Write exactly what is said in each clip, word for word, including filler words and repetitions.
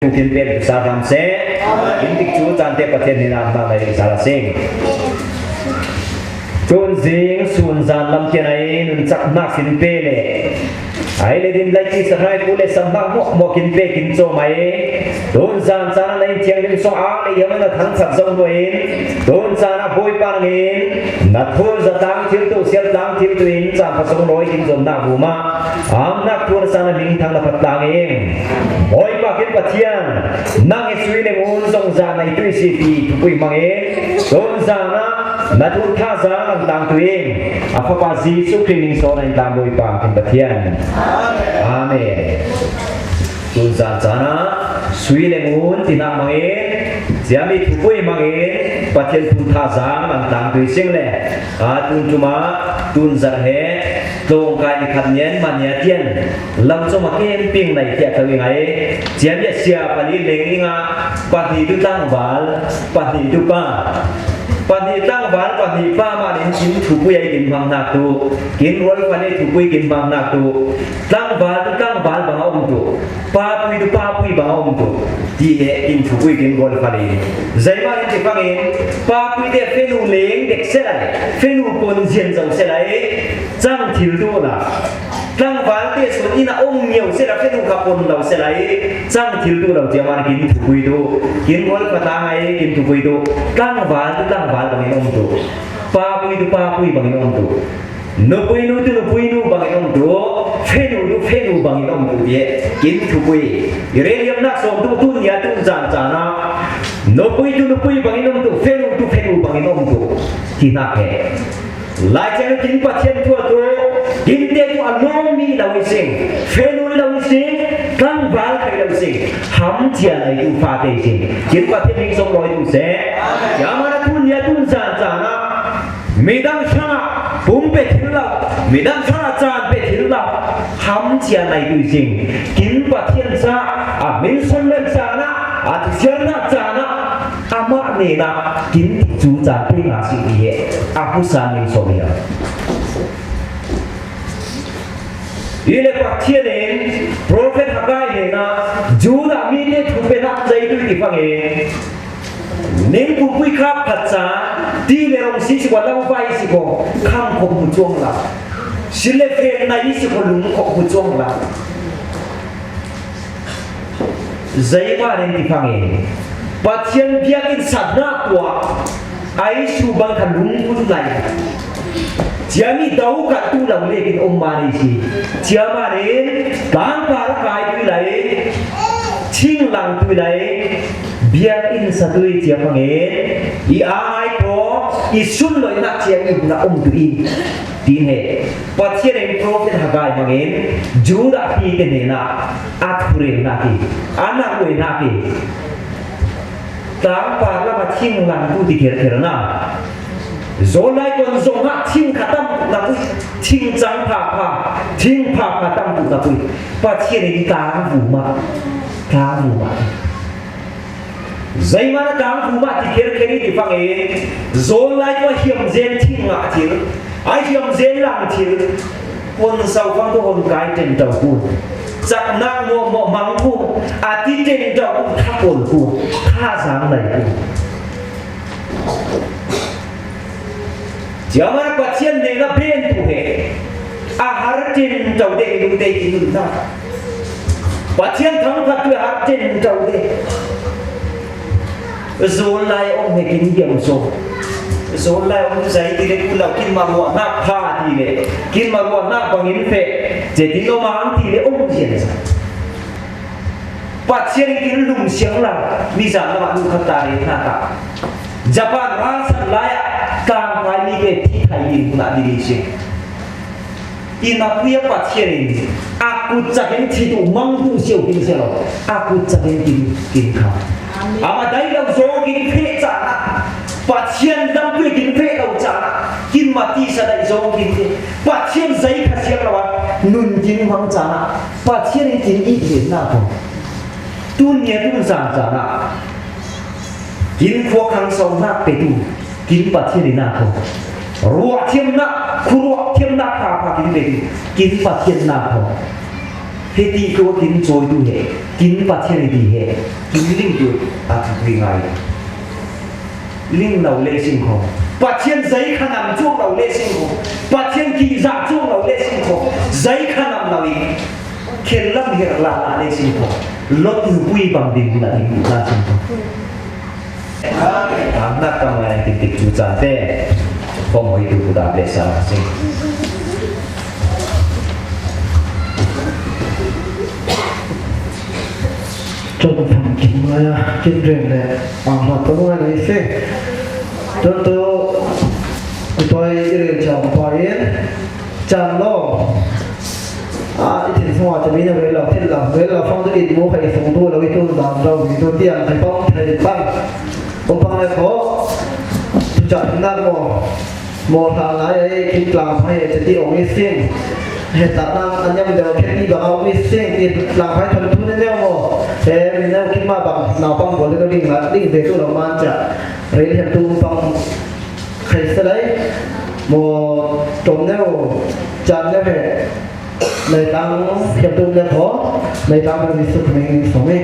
Kin pe sa ram se. Kin tik cu caan te Pathian hnenah na lei sa la sing. Tun zing sun zan lam tiang ai nun cak nak kin pe le. Ai le din lai ti sa rai pu le sam nak mo mo kin pe kin cawm ai. Tun zan caan na in thiang lim song a le yam na thang chat zong lo in. Tun zan a boi pang in. Na thul za tang thil tu sial tang thil tu in caan pa song lo in zom nak bu ma. Amnak tuan a sang a hming thang na phat tlang in. Bawipa kin Pathian, nang i sui le ngun zong zan na i tui si ti thupui hmang in. Zong zan a na thun tha zang ang tlang tu in. A Fapa Jesuh Khrih ning sawn a in tlang Bawipa kin Pathian. Amen. Tun zan caan a sui le ngun ti nak hmang in. Ciami thupui hmang in. Pathian thun tha zang ang tlang tu i sing le. A tun tuma tun zan he. Tlawngkai ni khat nian mania tian lam cawm a kemping nai tiah ka ring ai. Ciam ia sia pali leng inga pahnih tu tlangval, pahnih tu pa. Pahnih tlangval, pahnih pa mah nin kin thupui ai kin hmang hnak tu. Kin rual fale thupui kin hmang hnak tu. Tlangval tu tlangval bang a um tu. Papui tu papui bang a um tu. Ti he kin thupui kin rual fale. Zeimah in ti fangin papui te fenu leng dek se lai. Fenu pon zian zo se lai. Cang thil duh la. Tlangval te sun in a um ngiau se la, fenu kha pon lo se lai. Cang thil duh lo ciaman kin thupui duh. Kin rual pata ngai kin thupui duh. Tlangval tu tlangval bangin um duh. Papui tu papui bangin um duh. Nupui nu tu nupui nu bangin um duh. Fenu tu fenu bangin um duh. Ye, kin thupui. I rel liamnak sawm duh tu nia tu zan caan a. Nupui tu nupui bangin um duh. Fenu tu fenu bangin um duh. Ti nak he. Lai Thiang kin Pathian thu a tu, kin te tu a lawmmi lo i sing, fenu lo i sing, tlangval khai lo i sing, ham cia nai tu fate i sing, kin Pathian ning sawm lawi tu se. Cia mana tun nia tun zan caan a, midang hrang a pum pe thil lo, midang hrang a caan pe thil lo, ham cia nai tu i sing, kin Pathian sa, a min son lo caan a, a thisiarnak caan a, amah hnenah kin ti cu caan pe nga si ti he a hmusa ning sawm hi a. I le Pathian in Prophet Haggai hnenah Judah mi te thupinak zei tu ti fangin ning pumpuih khap khat caan ti le rong si si ko, lau vai si ko, kham khop hmu cuang la, si le fel nai si ko, lung khop hmu cuang la. Zeimah nen ti fangin Pathian biakinn sannak tuah ai su bang kha lungput lai. Ciami do khat tu lo le kin um mah nei si. Ciamah nen tlangpar a kai tu lai. Thinglang tu lai. Biakinn sa tu i cia fangin i ai ko i sun lo i nak ciami hna um tu i. Ti he, Pathian in Prophet Haggai hmangin Judah mi te hnenah a thurelnak hi, a naruainak hi. Tlangpar lam a thinglang tu ti kherkher na. Zawn lai kon zong ah thing kha tam na pui, thing cang pha pha, thing pha pha tam tu na pui. Pathian in tlang vu mah, tlang vu mah. Zeimah na tlang pu mah ti kherkher i ti fangin zawn lai tu a hiam zen thing ngah thil, a hiam zen lang thil, pon sau fang tu hon kai ten tau pu, caknak mawh mawh mang pu, a ti ten tau pu, tha pawl pu, tha zang lai pu. Ciamah Pathian hnenah ben tu he a har ten tau deh i lungte i nunnak. Pathian thangphat tu a har ten tau deh. Zawn lai om he kin hiam so. Zawn lai om zai ti le ku lau kin ma ruahnak pha ti le kin ma ruahnak bangin feh. Zetin lo mang ti le om zian zai. Pathian in kin lung siang lo, mi zan lamah nu khat ta rih hna ta. Japan ralsan lai ah tlangfai mi te thi thai ding hna dili si. I na pui a Pathian in a kut cak in thi tu mang tu siau kin si lo, a kut cak in kin, kin kha. Amah dai lo zong kin feh caan ah, Pathian dam pui kin feh lo caan ah, kin mati sa dai zong kin feh. Pathian zei kha siang lo ah, nun kin hmang caan ah, Pathian in kin i hlen hna ko. Tun nia tun zan caan ah kin khua khang so hnak petu, kin Pathian in hna ko. Ruah thiamnak, khuaruah thiamnak pha pha kin petu, kin Pathian hna ko. Hiti ko kin choi tu he, kin Pathian i ti he, kin ling tu a tu pi ngai. Ling nau le sing kho. Pathian zai kha nam chuak nau le sing kho. Pathian ki za chuak nau le sing kho. Zai kha nam nau i. Khen lam her la la le sing kho. Lot nu pui bang ding na ding na sing kho. Nak tam ngai tik tik cu caan te. Kong hoi tu ku da le sa sing. Cun fam kim ngai a, kim reng le, a hlat tam ngai na i si. Cun tu, kutoi i rel cang pa in, caan lawng. Ah, i thin sungah cami na rel lo, thin lo, rel lo, fang tu in mu kha i sung tu lo, i tu zam lo, i tu tiang, i pang, thei pang. Pang pang le ko, tu cah nak mo. Maw hla lai ei, khin tlang phai ei, cati ong i sing. He ta nang a nyam deuh khet i bang a ong i sing, ti tlang phai thon thu ne neu maw. He, mi neu khin ma bang, nau pang bol le ding la, ding ve tu lo man ca. Rel hiam tu pang khai sa lai. Maw tom neu, can neu he. Nei tlang hiam tu le kho, nei tlang neu ni suk meng ni song e.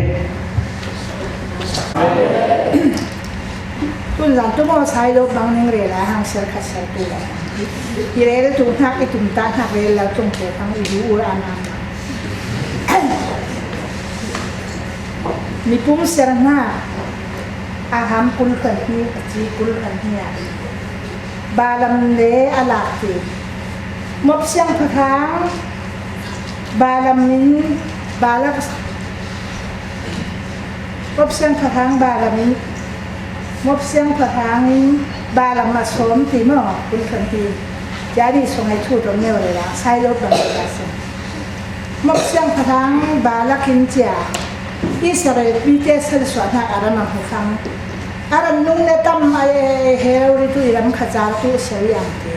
Tun zan tu maw sai lo bang ning rel lai hang ser khat ser tu lai. I rel tu hnak i tum ta hnak rel lo tung te hang i ru ur an an. Mipum ser hna a ham kul kan hi a ci kul kan hi a. Balam le a lak ti. Mop siang phahrang Balam in Balak Mop siang phahrang Balam in, mop siang phahrang in Balam a sawm ti maw, kun kan ti. Jadi sungai thu dom neu le la, sai lo bang la sing. Mop siang phahrang Balak in cia, Israel mi te sal suah hnak a ram a hmu fang. A ram nung le tam a e he lo ri tu i ram kha car tu sel yang ti.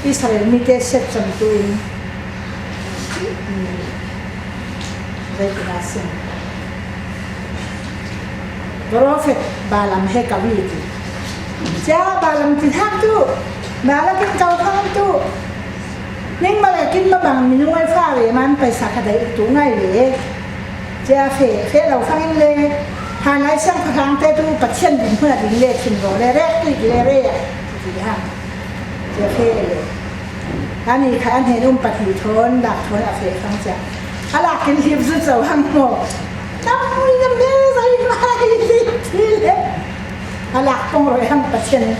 Israel mi te set cam tu in. Zei kha sin. Profet Balam he ka wi ti. Cia Balam ti hak tu. Balak in kau khang tu. Ning malak in ma bang minung ai fa ve man paisa kha dai tu ngai ve. Cia fe, fe lo fang in le. Han lai siang phahrang te tu Pathian din hmuna ding le thin ro le rek tu le re. Ti hang. Cia fe le. Ani kha an hen um pahnih thawn, dak thawn a feh fang cia. A lak in hip zut zo hang maw. Tam na me zai mai ti le. A lak pong roi hang Pathian.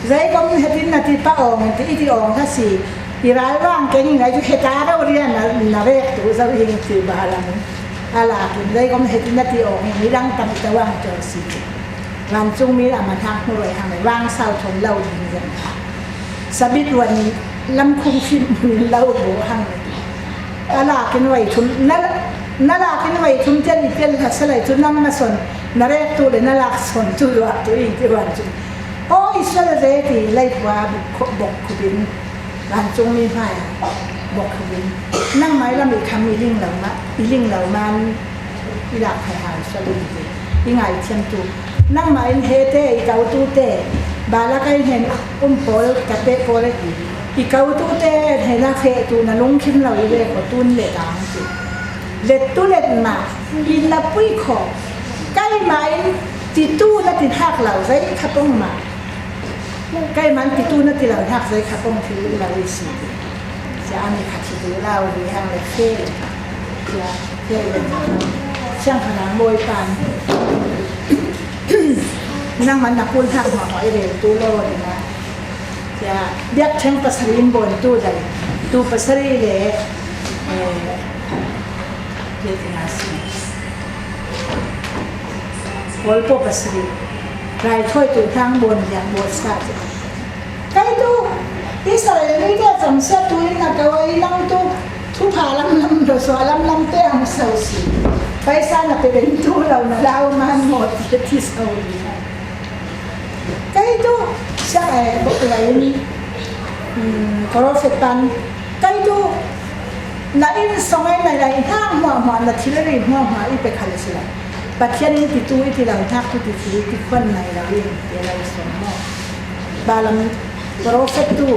Zai kom hetin na ti pa ong ti i ti ong kha si. I ral vang keng in ai tu heta rau rian na, na rek tu zo hing ti Balam. A lak in zai kom hetin na ti ong in i lang tam i ta vang caw si. Vancungmi a man hak hnu roi hang le vang sau thon lo ding zong. Sabit ruan lam khung fim mun lo bu hang le. A lak in vai thum, na, na lak in vai thum tian i pial hla sa lai cu nang na son, na rek tu le na lak son tu ruak tu i ti ruan cu. O Israel ve ti lai pua bok khubin. Vancungmi hmai ah bok kho in, nangmah i lam i kham i ling lo ma, i ling lo man i lak khai hau sual in ti i ngaithiam tu. Nangmah in he te i kau tu te, Balak ai hnen um pawl ka peh pawl i kau tu te hnen a feh tu na lungkhim lo i ve kho tun le tang ti. Let tu let ma i na pui kho. Kai ma in ti tu na ti hak lo zai kha pong ma. Kai man ti tu na ti lo hnak zai kha pong thil lo i si ti. Sia ani kha thi tu lo ri hang le fe. Sia fe le. Siang kha nang boi pan. Nang man na kun hak ma ma i rel tu lo ni na. Sia biak theng pasari in bon tu dai. Tu pasari le. Eh, ye ti na si. Kolpo pasari. Rai thoi tu thang bon yang bon sa ti. Kai tu, Israel mi te cam sia tu in na kau ai nang tu, thupha lam lam do so lam lam te ang sau si. Paisa na pe ben tu lo na lau man mo ti ti sau. Kai tu, sia ai bok lai mi, hmm, profet pan. Kai tu, na inn song ai na lai hna hmuahhmuah, na thilri hmuahhmuah i pe kha le si lai. Pathian in ti tu i ti lo hnak tu ti thil ti khuan nai lo in ti lai song maw. Balam profet tu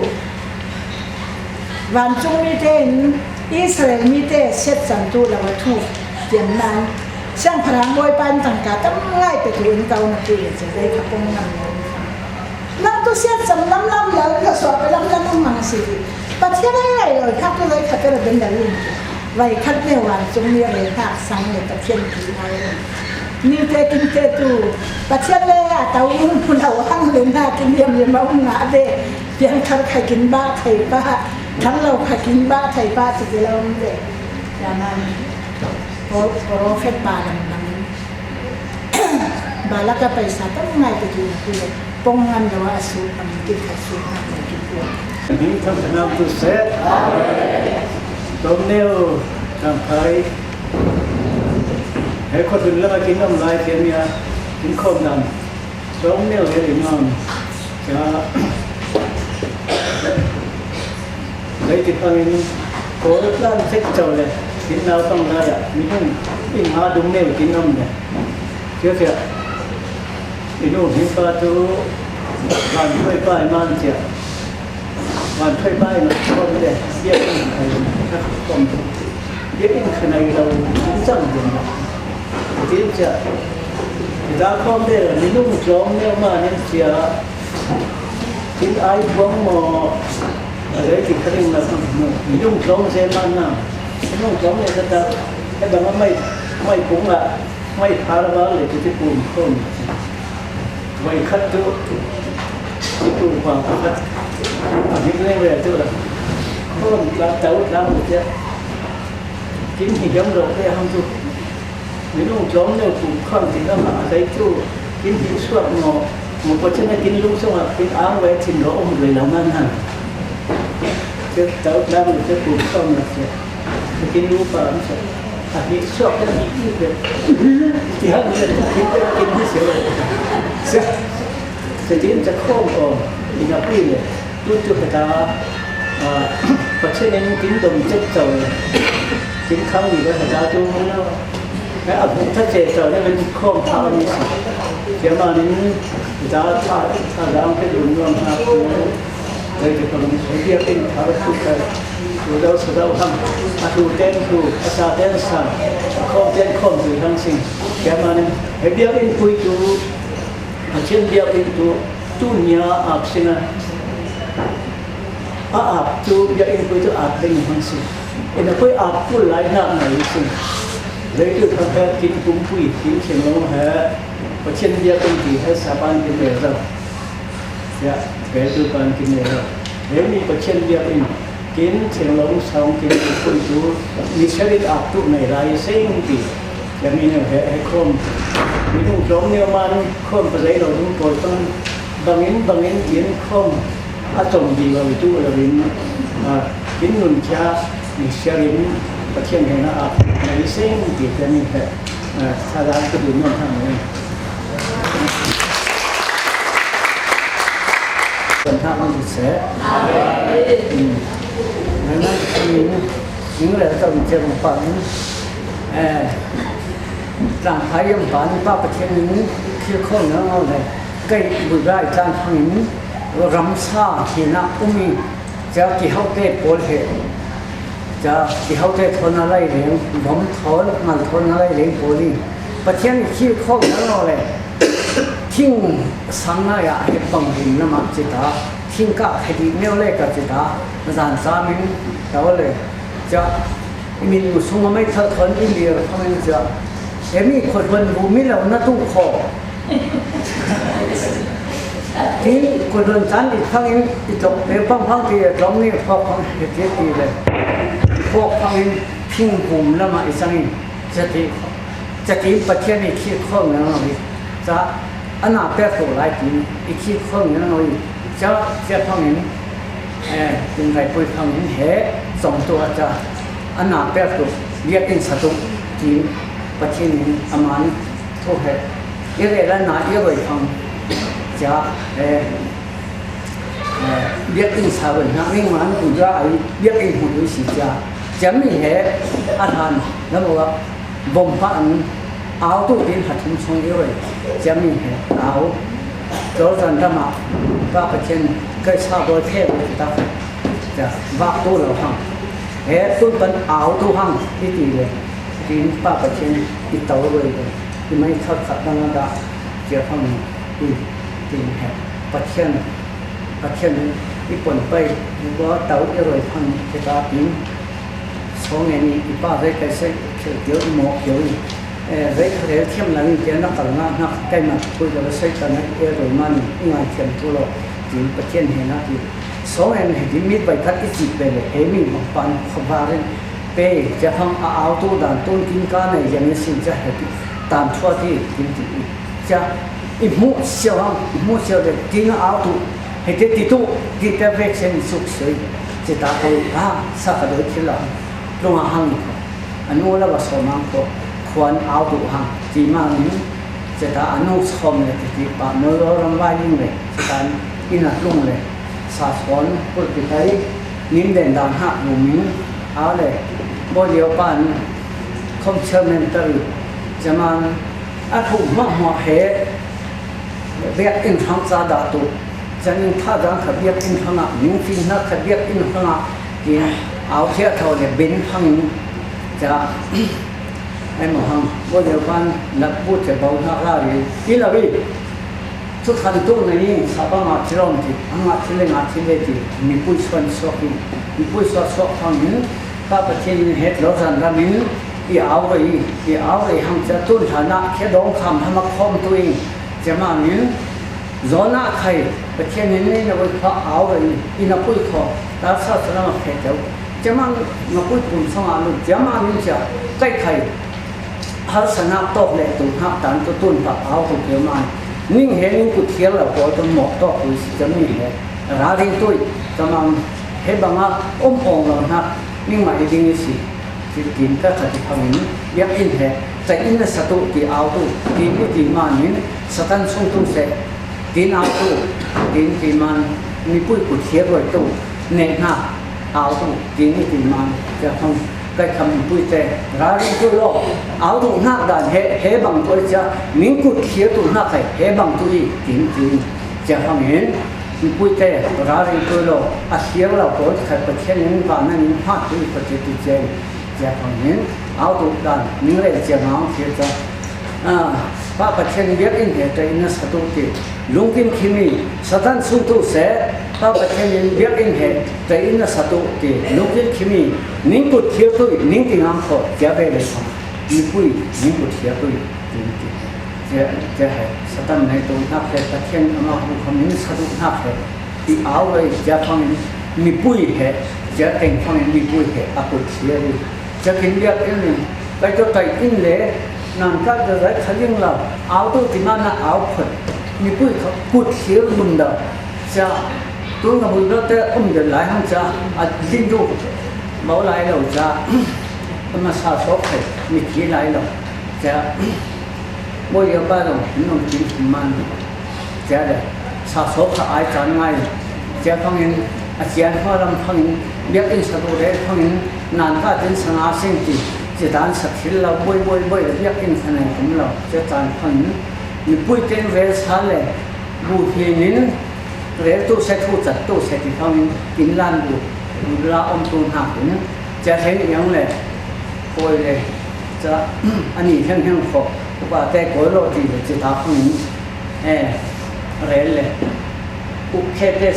Vancung mite in Israel mite siatcamtu lo a thu tiam nan, siangpahrang bawipa in tangka tam ngai petu in kau na pui a ci, lei kha pong ngam lo. Nang tu siatcam lamlam lo, ka suak pe lamlam hong mang si. Pathian ai ngai lo, thak tu lei kha pe ra ben lo in. Vai khat neu vancung mi rei hak sang le Pathian ki ngai lo. Mite kinte tu Pathian le a tau in lo hang le na kin liam liam a um ngah ve. Piang thar khai kin ba thei pa, thar lo khai kin ba thei pa ci ti lo um ve. Ya nan, pro-, prophet ba lam lam. Ba la ka paisa tam ngai ti ki na ki le. Pong ngan lo a su am ki ka su na ki pu. Ni tham tham tu se. Tom neu tham khai. He ko tun la kin am lai ke mi a. Kin khom dan. Sawm neu he ring ngam. Ka lei ti pangin kawl tlan sek chau le, kin nau pang lai ah, mi hung in ha dung neu kin ngam le. Sia sia. I nu hin pa tu, van thuai pa i man sia. Van thuai pa i man khom le, bia in khai khom. Bia in khai nai lo, in chang din. Tin sia. Ita khom le, mi nung chom neu ma nin sia. Tin ai buang mo, a lei ti kha ding na mo, mi nung tlom se man na, mi nung tlom le sa ta, e bang a mai, mai kung a, mai phar a bang le ti ti pum khom. Vai khat tu, ti pum pa khat, a hik le ve tu la, khom la tau la mo tia, kin hi jam lo le ham tu. Minung tlawm neu kum khawm ti lamah a hlei cu kin hih suak maw? Maw Pathian a kin lung sungah kin ang ve thin lo um rei lo ngan hang. Cu tau tlang le cu kum khawm lo cu kin lu pa an suak. A hih suak kan hih hih ve. Ti hang ve kin kin hih sia ve. Sia. Sia tin ca khawm aw. Ina pui ve. Tu tu heta, ah, Pathian in kin dom cek co le, kin khang ni le heta tu hong lo. He a hmuh tha ce co le, min khawm pha ni si. Tia man in heta tha, tha dang pe dun nuam hna tu. Lei te pang in biak in tha tu ka, tu dau sa dau hang, a tu ten tu, a sa ten sa, a khawm ten khawm tu hang sing. Tia man in he biak in pui tu, Pathian biakinn tu, tu nia ap sing a, a ap tu biakinn pui tu ap ding hmang si. Ina pui ap tu lai nak ngai sing. Leitu kha he kin pumpui, kin thinlung he, Pathian biakinn ti he sapan kin le zo. Ya, leitu pan kin le zo. He mi Pathian biakinn kin thinlung sawng kin pumpui tu, mi serit ap tu ngai lai sing ti. Tia mi neu he, he khawm. Minung tlawm neu man khawm pazei lo ding pawl pan bangin, bangin kin khawm a cawm di lo tu lo in, ah, kin nun khia ni siarin Pathian he na a, na i seng ti te ni he, ah, sa dan ka dun nuam hang ni. Kan hna man se. Amen. Nan nan ning le tam chen pa ni. Eh, tlang phai yam pa ni pa Pathian in thil khawm na ngau le, kai bu rai tlang phang in, ramsa hi na umi, cia ki hau te pawl he, cia ki hau te thawn a lai leng, vom thawn, ngal thawn a lai leng pawl in, Pathian in thil khawm na ngau le, thing sang na ya he pang rin na ma ci ta, thing ka he di neu le ka ci ta, zan sa min, tau le, cia, I min mu sung a mei thal thawn i lir phang in cia. He mi khuaruan bu mi lo na tu kho. Tin khuaruan caan i phang in i tlok pe pang phang ti a tlom ni phawk phang he ti ti le. Phawk phang in thing bum lamah i cang in cia ti kho. Cia ti Pathian i khi kho ngang lo hi. Ca a na pek tu lai ti i khi kho ngang lo hi. Cia cia phang in Eh, kum raipui phang in he cawng tu a ca, a na pek tu, biakinn sa tu, tiin Pathian in a man thu he, i rel a na i roi phang cia, eh, eh, biakinn sa roi hna, mi man tu ja ai, biakinn hmu tu si cia, cia mi he, a hlan, lam ua, Bawm pah in au tu tin ha thum chung i roi ciami he au. Jordan ram ah Pa Pathian kai sa bawi khe u tak. Ca, vak tu lo hang. He tun pan au tu hang, i ti le. Tin Pa Pathian i tau lo i, i mai thot khat dang a dah, cia hang i, tin he. Pathian, Pathian i pon pai, i bua tau i roi hang, kita tin. Song e ni i pa zai kai sai, khel kio i mo kio i. Eh, zai kha rel thiam lang in tia na kal na, na kai na pui ka la sai ka na i roi man i ngai thiam tu lo. Tin Pathian he na ti. Song en he di mit bai khat i cik bai le he mi bang pan kha ba ren pe cia phang a au tu dan tun kin ka nei yang i sin cia he ti tan thua ti tin ti i cia i hmu siau hang i hmu siau le tin a au tu he te ti tu ti te vek sen suk sei ci ta ko a sa ka doi thil la lung a hang i ko a nu la ba so mang ko khuan au tu hang ti ma ni. Ceta a nu sawm le titi pa mol lo ram vai ling le ceta ina tlung le sa sawn pulpit ai nim den dan hak mu ming a le bo lio pan khom chairman tari zaman a thu ma hmo he biak in thang cha da tu chaning tha dang kha biak in thang a ming fin na kha biak in thang a tin au thia thau le ben thang in cha Ai mawh hang, bo deuh pan lak bu te bo hna la ri i lo i. Thu khan tu na i sa pa ngah thil awm ti, a ngah thil le ngah thil le ti, mipui suan suak i, mipui suak suak hang in, Pa Pathian in het lo zan ram in, i au rei, i au rei hang cia tun hlan ah khia dawng kham hama khawm tu i, cia ma min, Zawn ah khai Pathian in nei na voi kha au rei i na pui kho ta sa sa na ma khe teu. Cia ma na pui pum song a lu cia ma min cia kai khai har sa na tok le tu hnak tan tu tun pa au tu keu ma ning he ning kut thiar lo ko tu mo tok tu si cia mi he ra ring tui cia ma he bang a om ong lo hnak ning ma i ding i si. Tin ka khat i phang in biakinn he tei in na sa tu ti au tu tin i ti man in Satan sung tu se tin au tu tin ti man mipui kut hiar roi tu ne hna au tu tin i ti man cia phang kai kham mipui te ra ring tu lo au tu hnak dan he he bang tu cia min kut hiar tu hnak he he bang tu i tin tin cia phang in mipui te ra ring tu lo a hiar lo ko khat Pathian in va nan in hmat tu i ko te ti cia in Cia phang hin, au tu dan, ning rel cia ngang thil ca. Ah, Pa Pathian biakinn he tei in na sa tu ti, lungkim khimi, Satan sung tu se, Pa Pathian in biakinn he tei in na sa tu ti, lungkim khimi, ning kut thil tu, ning ti ngang kho, cia ve le phang, mipui, ning kut thil tu, ti, ti. Cia, cia he, Satan nei tu hnak he, Pathian ama hu kham in sa tu hnak he, ti au rei, cia phang in, mipui he, cia teng phang in, mipui he, a kut thil i. Cia kin biak in ning, kai to kai in le, nan ka da zai kha ling lo, au tu ti ma na au phot, mipui kha kut thil lum da, cia, tu nga bui lo te um de lai hang cia, a ling du, mau lai lo cia, ama sa so khai, mi thi lai lo, cia, mo yo ba lo, nung tin man. Cia le, sa so kha ai caan ngai. Cia phang in, a cian hma lam phang in, biakinn sa tu rel phang in, nan ka tin sa nga sing ti, ci dan sa thil lo, boi, boi, boi, le biakinn sa nei kum lo. Cia caan phang in, mipui ten rel sa le, bu hin in, rel tu se thu cat tu se ti phang in, kin lan bu, bu la om tu hna hin, cia hleng iang le, koi le, cia, ani hleng hleng kho, upa te koi lo ti le, ci ta phang in, Eh, rel le. Ukhe te.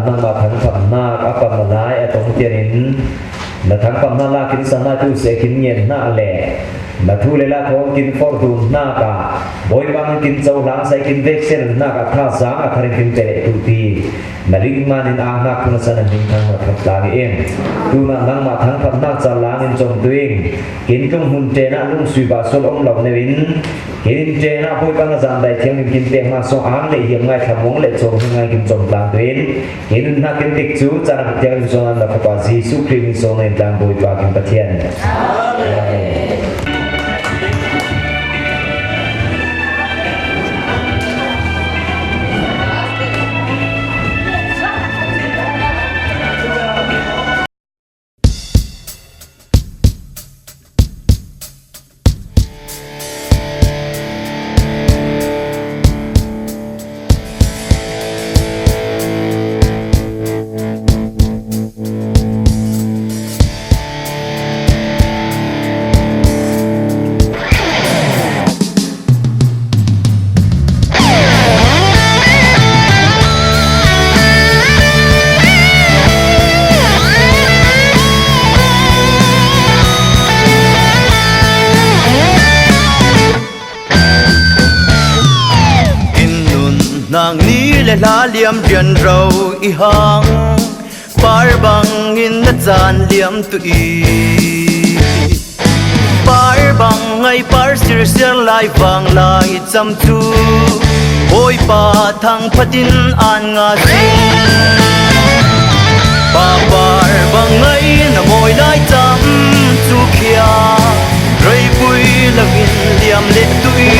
Nangmah thangphatnak a pan na lai a tong tianin na thangphatnak la kin san lai tu seh kin ngen hna le na thu le la thawng kin forh dun hna ka Bawipa kin cohlang sai kin vek sen hna ka tha sang a tharin kin pe tu ti na ling manin a hnak thang san a ning thang na thang tlang i em. Tuna nangmah thangphatnak ca lang in cawm tu in kin tlung hmun ṭen ah lungsui bah sual om lo neu in kin ṭen ah Bawipa na zan dai thiang in kin pek hna song ang le hiam ngai thlamawng le cawm ngai kin cawm tlang tu in Hi nun hna kan tik cu caan a tiang in zong an rak fapa Jesuh Khrih min zong in tlang Bawipa kan Pathian. Amen. Inn nun hnang ni le hla liam rian ro i hang, par bang in na caan liam tu i, par bang ngai par sirsiar lai vang lai cam cu Bawipa thangphat in an nga si. Pa par bang ngai na mawi lai cam cu khia, reipui lo in liam let tu i,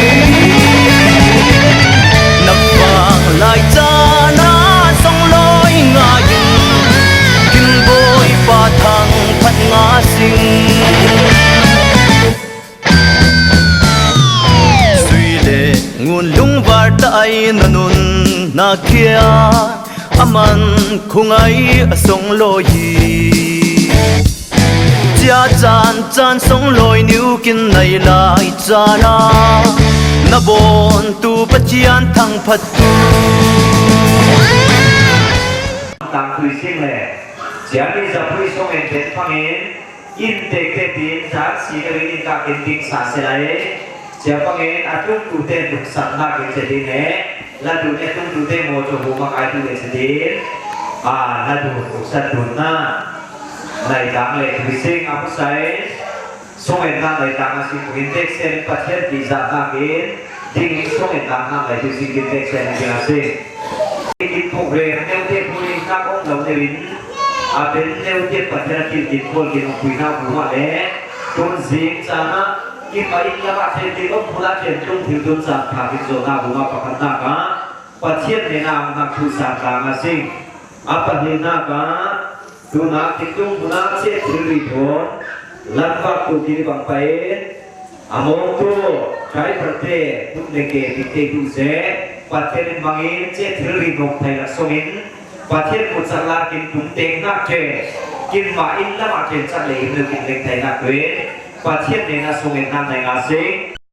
na vang lai caan ah songlawi ngai in kin Bawipa thangphat nga sing. Sui le ngun lungvar ta ai na nun na khia, a man khungai a songlawi i, cia caan caan songlawi niu kin nai lai caan ah na bawn tu Pathian thangphat tu. Tang tui sing le cia mi zapui song en ten fangin in tek te tin caan si ka rin in ka kin ding sa se lai. Cia fangin a tung tu te nuksatnak in se din he la tu te tung tu te maw cu bu mak ai tu le se din. A la tu nuksat tu na nai tang le tui sing a musai. Song en hna lai tang a si, kin tek sen Pathian ti zahnak in ding in song en hna lai tu si kin tek sen ding a si. Kin phuk reng neu te phu in hnak om lo neu in a ben neu te Pathian a kin kin khual kin om pui hna bu mah le tun zing caan ah kin mah in lam ah ṭhen kin om phu la ṭhen tlung thil tun caan pha kin zawn hna bu mah pakhat hna ka Pathian hnenah a hnak thu sang tang a si. A pahnihnak ah, tuna khintung hmun ah ceh thilri thawn lanvak tu kiri bang pai in, a mawngtu, driver te, hmun le ke, bik te tu seh, Pathian in bangin ceh thilri nawk thai laksawng in, Pathian hmuhchan la khintung teknak ṭe, kinmah inn lam ah ṭen cak le in lo kin leng thainak tu in, Pathian hnenah sung in hnak nai nga sing.